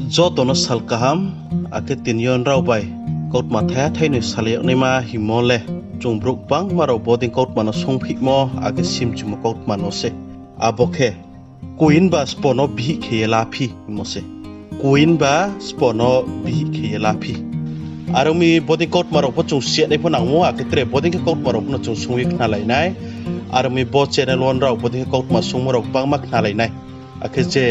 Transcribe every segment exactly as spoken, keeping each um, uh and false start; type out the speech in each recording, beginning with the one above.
Joto no sal kaham, akhe tini yo nrao bai kautma thaiha thainoi salai yag naima hingmo le, chung brouh gbangma rao bodei kautma no sungphihmo, akhe simchumo kautma no se. Abo khe, Koyin ba sbo no bihih khe ye laphi hingmo se. Koyin ba sbo no bihih khe ye laphi. Are ong mi bodei kautma rao pho chung siya nai pho nangmo, akhe tre bodei khe kautma rao pho no chung sung ye khnalai nai. Are ong mi bo channel wo nrao bodei khe kautma sungmo rao gbangma khnalai nai. Akhe je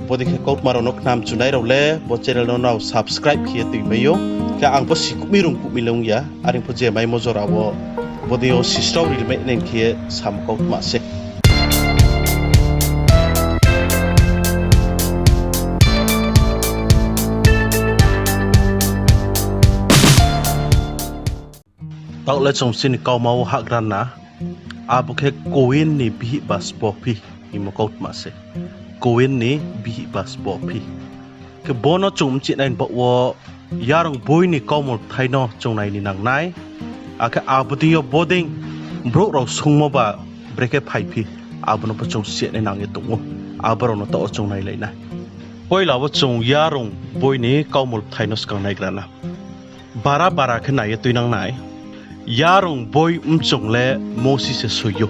bodei khe kautma rao no khna mchu nai rao le bo channel no nrao subscribe khe ye tuimai ou. Khe ang pho sikuh mi rung kuh mi le ong ya, are pho je maimo jora wo bodei yo sisrao rilmai nai khe ye samo kautma se. Taoh le chung chini kauma wo hahgra na, abo khe Koyin ni bihih ba sbo phi hingmo kautma se. Koyin ni bihih ba sbo phi. Khe bo no chung mchihnai ni baoh wo yarung boi ni kaumul bthai no chung nai ni nang nai. Akhe abo deing yo bodei brouh rao sungmo ba brekhe phaiphi, abo no pho chung siya nai nang ye tong ou. Abo rao no taoh wo chung nailai nai. Poila wo chung yarung boi ni kaumul bthai no skang naigra na. Bara bara khe nai ye tuinang nai. Yarung boi mchung le Mousi se soi ou.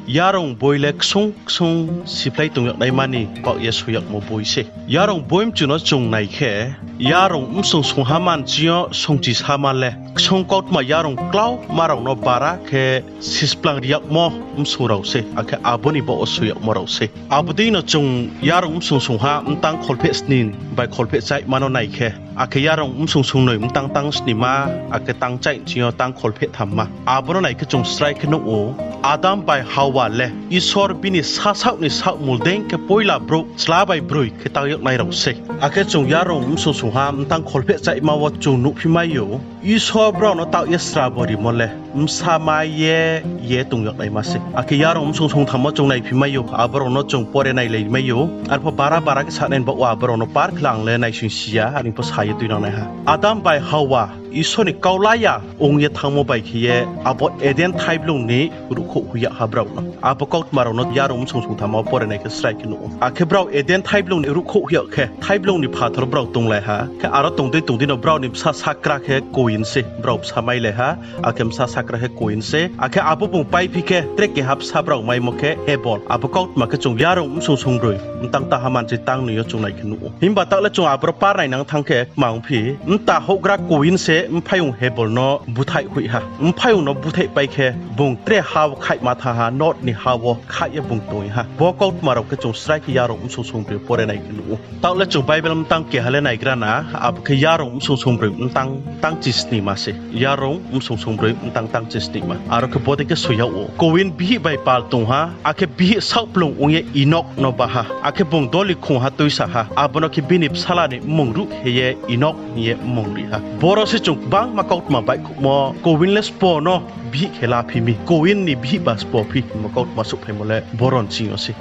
Yarung boi le ksung ksung siphlai tong yag naima ni baoh ye soi yagmo boi se. Yarung boi mchu no chung nai khe, yarung msung sungha manchi yo sungchi sama le ksung kautma yarung klauma rao no bara khe sisplang ri yagmo msung rao se, akhe abo ni baoh wo soi yagmo rao se. Abo deino chung yarung msung sungha mtang kholpheh sni bai kholpheh chaihma no nai khe, akhe yarung msung sungnoi mtang tang snima, akhe tang chaih ching yo tang kholpheh thamma. Abo no nai khe chung srai khe nuh ou, Adam bai Hawa le Isor bini sasaoh ni saohmul dei khe poila brouh chla bai broi khe tang yag nai rao se. Akhe chung yarung msung sungha mtang kholpheh chaihma wo chung nuhphi mai ou, Isor brao no taoh ye srabo rimo le bsa mai ye, ye tong yag naima se. Akhe yarung msung sung thammo chung naiphi mai ou, abo rao no chung pore nailai mai ou. Arpho bara bara khe sanai ni baoh wo abo rao no par khe le ang le naising si ya, are pho sa ye tuinang nai ha. Adam bai Hawa Isor ni kau la ya ong ye thanngmo bai khe ye abo Eden thaiblung ni ruhkhouh hoih yag ha brao no. Abo kautma rao no yarung msung sung thammo pore nai khe srai khe nuh ou. Akhe brao Eden thaiblung ni ruhkhouh hoih yag khe, thaiblung ni phathar brao tonglai ha. Khe aro tong dei tong dei no brao ni bsa sakra khe Koyin se, brao bsa mailai ha. Akhe bsa sakra khe Koyin se. Akhe abo bung paiphi khe tre keha bsa brao maimo khe Hebol. Abo kautma khe chung yarung msung sungbroi mtang taha manchi tang noi yo chung nai khe nuh ou. Himba taoh le chung aboro par nainang thanng khe kma ongphi, mta houhgra Koyin se mphaiyong Hebol no búthaih hoih ha. Mphaiyong no búthaih pai khe bung tre ha wo khaihma thanng ha, Nod ni ha wo khaih ye bung tong ha. Bo kautma rao khe chung srai khe yarung msung sungbroi pore nai khe nuh ou. Taoh le chung Bible mtang keha le naigra na, abo khe yarung msung sungbroi mtang tang chisnima se. Yarung msung sungbroi mtang tang chisnima. Aro khe bodei khe soi yag ou, Koyin bihih bai pal tong ha, akhe bihih saohkplung ong ye Enok no bá ha. Akhe bung doli khongha tuisa ha. Abo no khe bini bsala ni mmung ruh khe ye Enok hing ye mmung ri ha. Boro se chung gbangma kautma baihkhouhmo, Koyin le sbo no bihih khe laphi mi, Koyin ni bihih ba sbo phi hingmo kautma souhphaimo le boro ni ching yo se.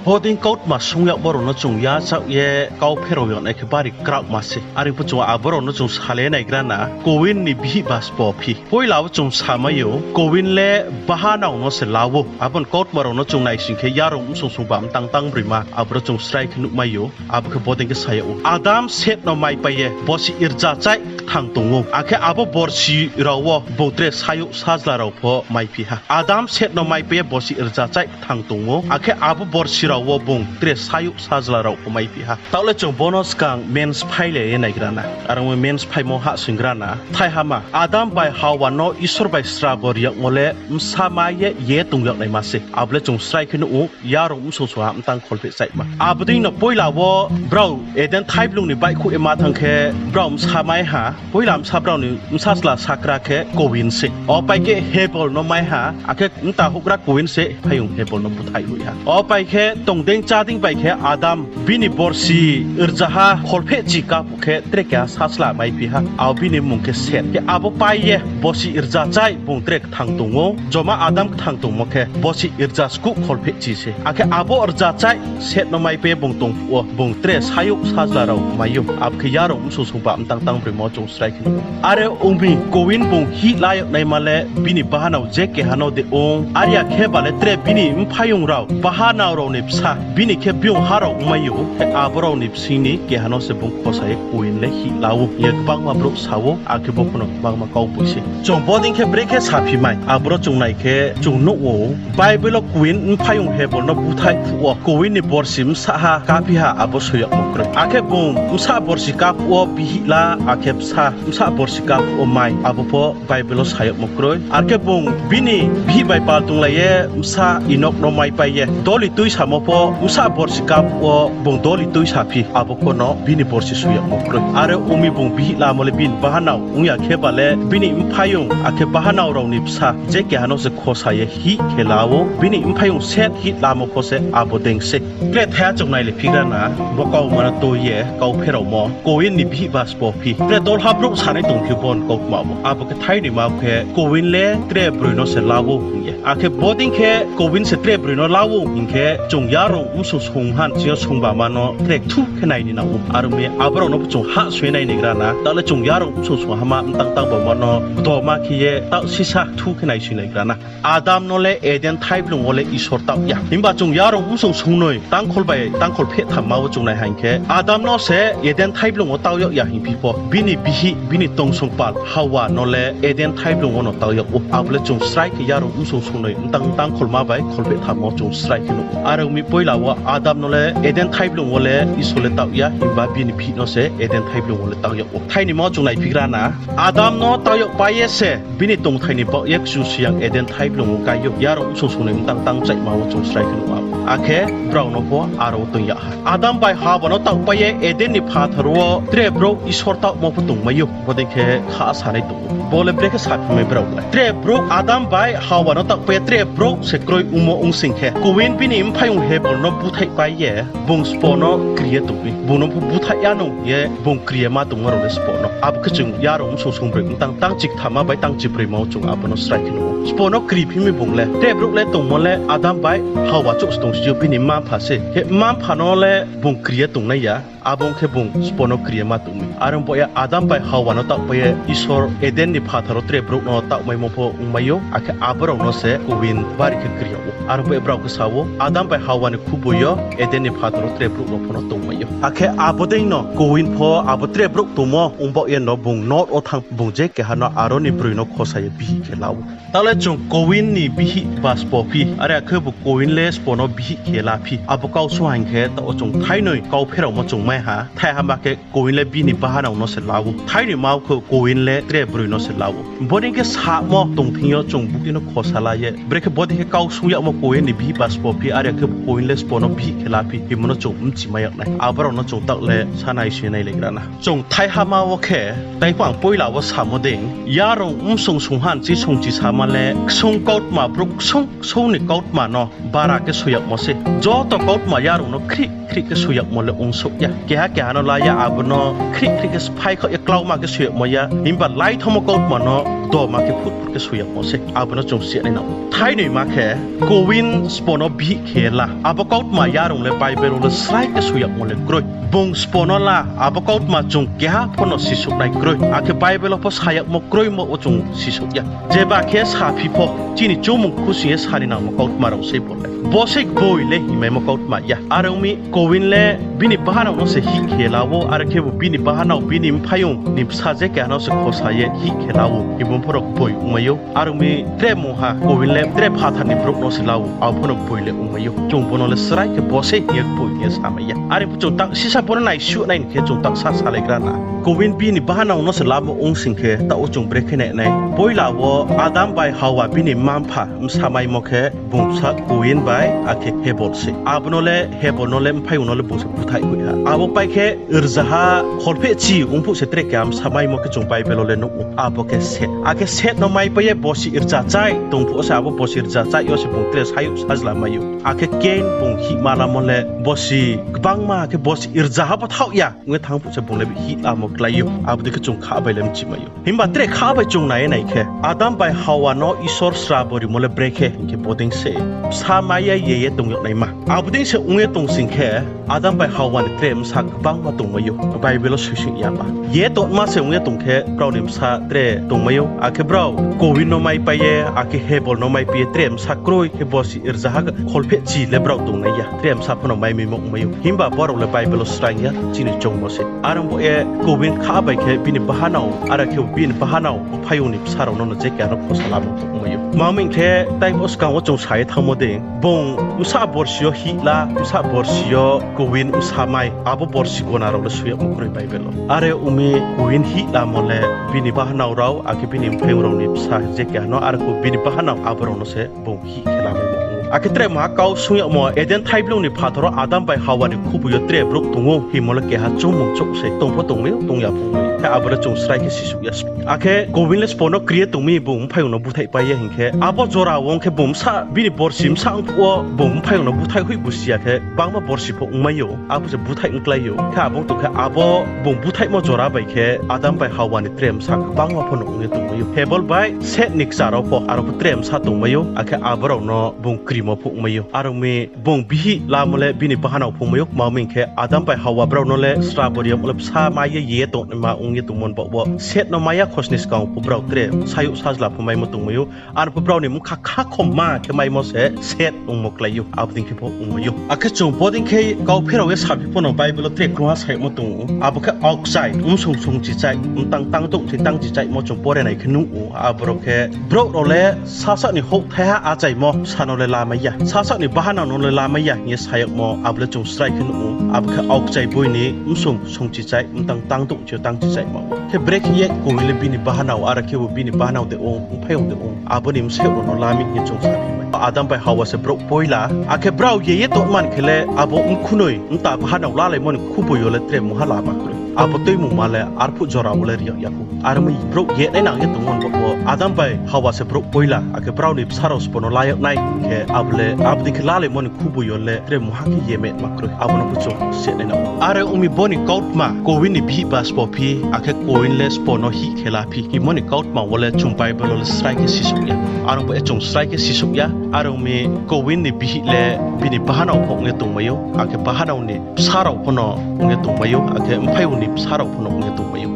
Bodei kautma sung yagmo rao no chung yachaoh ye kau pherao yag nai khe bari kraohma se. Are pho chung abo rao no chung salai naigra na, Koyin ni bihih ba sbo phi. Poila wo chung samai ou, Koyin le bahanao no se la ou. Abo ni kautma rao no chung naising khe yarung msung sungba mtang tang broima, aboro chung srai khe nuhmai ou. Abo khe bodei khe sa yag ou, Adam Set no maipai ye borsi rzachaih kthang tong ou. Akhe abo borsi rao wo bung tre sayouh sajla rao pho maiphi ha. Adam Set no maipai ye borsi rzachaih kthang tong ou. Akhe abo borsi rao wo bung tre sayouh sajla rao pho maiphi ha. Taoh le chung bo no skang main sphailai ye naigra na. Are ong mi main sphaimo hahsoinggra na. Thaihama, Adam bai Hawa no Isor bai srabo ri yagmo le bsa mai ye, ye tong yag naima se. Abo le chung srai khe nuh ou, yarung msung sungha mtang kholpheh chaihma. Abo deino poila wo brao Eden thaiblung ni baihkhouh ye ma thanng khe, brao bsa mai ha. Poila bsa brao ni bsa chla sakra khe Koyin se. Opai khe Hebol no mai ha, akhe mta houhgra Koyin se mphaiyong Hebol no búthaih hoih ha. Opai khe tong dei chá dei bai khe Adam bini borsi rzaha kholphehchi ká phuh khe tre keha sachla maiphi ha, abo bini mmung khe Set. Khe abo pai ye borsi rzachaih bung tre kthang tong ou. Joma Adam kthang tongmo khe borsi rzaskuh kholphehchi se. Akhe abo rzachaih Set no maipai ye bung tong phuh wo bung tre sayouh sajla rao mai ou. Abo khe yarung msung sungba mtang tang broimo chung srai khe nuh ou. Are ong mi, Koyin bung hih la yag naima le bini bahanao je keha no de ong. Are ya khe ba le tre bini mphaiyong rao, bahanao rao bsa, bini khe biyong ha rao ongmai ou, khe abo rao ni bsing ni keha no se bung khosa ye Koyin le hih la ou hing ye gbangma brouh sa ou, akhe bo pho no gbangma kauboi sei. Chung bodei khe brekhe saphi mai, aboro chung nai khe chung nuh ou, Bible wo Koyin mphaiyong Hebol no búthaih phuh wo Koyin ni borsi bsahha káphi ha abo soi yagmo kroi. Akhe bung bsa borsi ká phuh wo bihih la, akhe bsa, bsa borsi ká phuh wo mai, abo pho Bible wo sa yagmo kroi. Akhe bung bini bihih bai pal tonglai ye bsa Enok no maipai ye doli tuisamo pho bsa borsi ká phuh wo bung doli tuisaphi, abo pho no bini borsi soi yagmo kroi. Are ong mi bung bihih lamo le bini bahanao ong ya khe ba le bini mphaiyong akhe bahanao rao ni bsa je keha no se khosa ye hih khe la ou, bini mphaiyong Set hih lamo pho se abo dei sei. Tre thaiha chung nai le phigra na, bo kauma no tui ye kau pheraomo, Koyin ni bihih ba sbo phi. Tre dolha brouh sanai tongphi ou bo ni kautma wo. Abo khe thainoima khe Koyin le tre broi no se la ou hing ye. Akhe bodei khe Koyin se tre broi no la ou hing khe, chung yarung bsung sung han ching yo sungbama no tre kthu khe nai ni nang ou. Are ong mi abo rao no pho chung hahsoing ye nai naigra na. Taoh le chung yarung bsung sung hama mtang tang bama no bdoma khe ye taoh sisa kthu khe naisoing naigra na. Adam no le Eden thaiblung wo le Isor taoh ya. Himba chung yarung bsung sungnoi tangkhol bai tangkhol phehtham ma wo chung nai haing khe, Adam no se Eden thaiblung wo taoh yag ya hingphi pho, bini bihih, bini tongsong pal Hawa no le Eden thaiblung wo no taoh yag ou. Abo le chung srai khe yarung bsung sungnoi mtang tangkholma bai kholphehtham wo chung srai khe nuh ou. Are ong mi poila wo Adam no le Eden thaiblung wo le Isor le taoh ya, himba bini bihih no se Eden thaiblung wo le taoh yag ou. Thainoima wo chung naiphigra na, Adam no taoh yag pai ye se bini tongthai ni baoh ye Kchusoyang Eden thaiblung wo kái ou. Yarung bsung sungnoi mtang tangchaihma wo chung srai khe nuh ou. Akhe brao no pho aro toing yag ha. Adam bai Hawa no taoh pai ye Eden ni phathar wo tre brouh Isor taohmo pho tongmai ou. Bodei khe kha sanai tong ou. Bo le brekhe saphimai brao le. Tre brouh Adam bai Hawa no taoh pai ye tre brouh se kroi ongmo ong sing khe, Koyin bini mphaiyong Hebol no búthaih pai ye bung sbo no kri ye tong mi. Bung no pho búthaih ya nou hing ye bung kri ye ma tongmo rao le sbo no. Abo khe chung yarung bsung sungbroi mtang tangchikthamma bai tangchibroima wo chung abo no srai khe nuh ou. Sbo no kriphi mi bung le. Tre brouh le tongmo le Adam bai Hawa chouh se tongsi ou, bini mma-mpha se. Khe mma-mpha no le bung kri ye tongnai ya. Abo ong khe bung sbo no kri ye ma tong mi. Are ong baoh ye Adam bai Hawa no taoh pai ye Isor Eden ni phathar wo tre brouh no taohmaimo pho ongmai ou, akhe abo rao no se Koyin bari khe kri yag ou. Are ong baoh ye brao khe sa ou, Adam bai Hawa ni khuboi yo Eden ni phathar wo tre brouh no pho no tongmai ou. Akhe abo dei no Koyin pho abo tre brouh tongmo ong baoh ye no bung Nod wo thanng, bung je keha no aro ni broi no khosa ye bihih khe la ou. Taoh le chung Koyin ni bihih ba sbo phi, are akhe bu Koyin le sbo no bihih khe la phi, abo kau sung haing khe, taoh wo chung thainoi kau pheraomo chung mai ha. Thaiha ma khe Koyin le bini bahanao no se la ou. Thainoima khe Koyin le tre broi no se la ou. Bodei khe samo tongthing yo chung bukti no khosa la ye, brekhe bodei khe kau sung yagmo Koyin ni bihih ba sbo phi, are akhe bu Koyin le sbo no bihih khe la phi hingmo no chung bchimai yag nai. Abo rao no chung taoh le sa naisoing ye nailaigra na. Chung thaihama wo khe, taiphang poila wo samo dei, yarung bsung sung han chi sungchi sama le ksung kautma brouh ksung ksung ni kautma no bara khe soi yagmo sei. Joto kautma yarung no khrih khrih khe soi yagmo le ongsouh ya. Keha keha no la ya, abo no khrih khrih khe sphái khaoh ye klauma khe soi yagmo ya. Himba laithomo kautma no doma khe phut phut khe soi yagmo sei. Abo no chung si ya nai nang. Thainoima khe, Koyin sbo no bihih khe la. Abo kautma yarung le Bible wo le srai khe soi yagmo le kroi. Bung sbo no la, abo kautma chung keha pho no sisouh nai kroi. Akhe Bible wo pho sa yagmo kroimo wo chung sisouh ya. Jeba khe saphi pho, chini choungmung khusoing ye sa ni nangmo kautma rao sei bo le. Bo sei boi le hingmaimo kautma ya. Are ong mi Koyin le bini bahanao no se hih khe la ou, are khe bu bini bahanao, bini mphaiyong ni bsa je keha no se khosa ye hih khe la ou, hingmo pho rao boi ongmai ou. Are ong mi tre mungha Koyin le tre phathar ni brouh no se la ou, abo pho no boi le ongmai ou. Chung bo no le srai khe bo sei hing ye boi hing ye samai ya. Are pho chung taoh sisa bo no naisuh nai ni khe chung taoh sa salaigra na. Koyin bini bahanao no se lamo ong sing khe, taoh wo chung brekhe nai nai. Poila wo Adam bai Hawa bini mma-mpha bsa maimo khe bung bsa Koyin bai akhe Hebol se. Abo no le, Hebol no le, mphaiyong no le bung se búthaih hoih ha. Abo pai khe rzaha kholphehchi ong phuh se tre keha bsa maimo khe chung Bible wo le nuh ou. Abo khe Set. Akhe Set no maipai ye bosi rzachaih tong phuh wo se, abo bosi rzachaih yo se bung tre sayouh sajla mai ou. Akhe Kain bung hihma lamo le bosi gbangma, akhe bosi rzaha pho thaoh ya ong ye thanng phuh se bung le hih lamo klái ou. Abo dei khe chung kha bai le bchimai ou. Himba tre kha bai chung nai ye nai khe, Adam bai Hawa no Isor srabo rimo le brekhe hing khe bodei se. Bsa mai ya ye ye tong yag naima. Abo dei se ong ye tong sing khe, Adam bai Hawa ni tre bsa gbangma tongmai ou, Bible wo soising yama. Ye tongma se ong ye tong khe, brao ni bsa tre tongmai ou, akhe brao Koyin no maipai ye, akhe Hebol no maipai ye, tre bsa kroi khe borsi rzaha kholphehchi le brao tongnai ya, tre bsa phano maimaimo ongmai ou. Himba brao le Bible wo sraing ya, chini choungmo se. Are ong bo ye Koyin kha bai khe bini bahanao, are khe bini bahanao mphaiyong ni bsa rao no no je keha no khosa lamo ongmai ou. Tma hing khe, taibo skang wo chung sa ye thanngmo dei, bung bsa borsi yo hih la, bsa borsi yo Koyin bsa mai, abo borsi gona rao le soi yagmo kroi Bible wo. Are ong mi Koyin hih lamo le bini bahanao rao, akhe bini mphaiyong rao ni bsa je keha no, are khe bini bahanao abo rao no se bung hih khe lamaimo ong ou. Akhe tre maha kau swunng yagmo, Eden thaiblung ni phathar wo Adam bai Hawa ni khubui yo tre brouh tong ou hingmo le keha choungmung chouh se, tong pho tongmai ou, tong ya pho ongmai ou. Khe abo le chung srai khe sisouh ya. Akhe Koyin le sbo no kri ye tong mi, bung mphaiyong no búthaihpai ye hing khe, abo jora wo ong khe bung bsa, bini borsi bsa ong phuh wo bung mphaiyong no búthaih hoih bu si ya khe, gbangma borsi pho ongmai ou, abo se búthaih ongklái ou. Khe abo ong tong khe, abo bung búthaihmo jora bai khe Adam bai Hawa ni tre bsa gbangma phano ong ye tongmai ou. Hebol bai Seth ni kchar rao pho, aro pho tre bsa tongmai ou, akhe abo rao no bung krimo pho ongmai ou. Are ong mi bung bihih lamo le bini bahanao pho ongmai ou, tma hing khe, Adam bai Hawa brao no le srabo ri yagmo le bsa mai ye ye tongnaima ong ye tongmo ni baoh wo, Seth no mai ya khosni skang pho brao tre sayouh sajla pho maimo tongmai ou. Are pho brao ni bkha khakhomma khe maimo se Seth ongmo klái ou, abo dei khe pho ongmai ou. Akhe chung bo dei khe kau pherao ye saphi pho no Bible wo tre krungha sa yagmo tong ou, abo khe aokchai, bsung sungchichai, mtang tangdouh chi tangchichaimo chung pore nai khe nuh ou. Aboro khe brouh rao le sasaoh ni houhthaiha achaimo bsa no le lamai ya, sasaoh ni bahanao no le lamai ya hing ye sa yagmo, abo le chung srai khe nuh ou. Abo khe aokchai boi ni bsung sungchichai, mtang tangdouh chi yo tangchichaimo. Khe brekhe ye Koyin le bini bahanao, are khebu bini bahanao de ong, mphaiyong de ong, abo ni bsaoh rao no lami hing ye chung saphi mai. Adam bai Hawa se brouh poila, akhe brao ye ye tongman khe le abo mkhunoi mta bahanao lalaimo ni khubui yo le tre mungha lama kroi. Abo tuimungma le arphuh jora wo le ri yag ya khou. Are ong mi brouh ye nai nang ye tongmo ni baoh wo Adam bai Hawa se brouh poila, akhe brao ni bsa rao sbo no la yag nai hing khe, abo le abo dei khe lalaimo ni khubui yo le tre mungha khe ye mehma kroi. Abo no pho chung se nai nang. Are ong mi bo ni kautma, Koyin ni bihih ba sbo phi, akhe Koyin le sbo no hih khe la phi hingmo ni kautma wo le chung Bible wo le srai khe sisouh ya. Are ong bo ye chung srai khe sisouh ya. Are ong mi Koyin ni bihih le bini bahanao pho ong ye tongmai ou, akhe bahanao ni bsa rao phano ong ye tongmai ou, akhe mphaiyong ni bsa rao phano ong ye tongmai ou.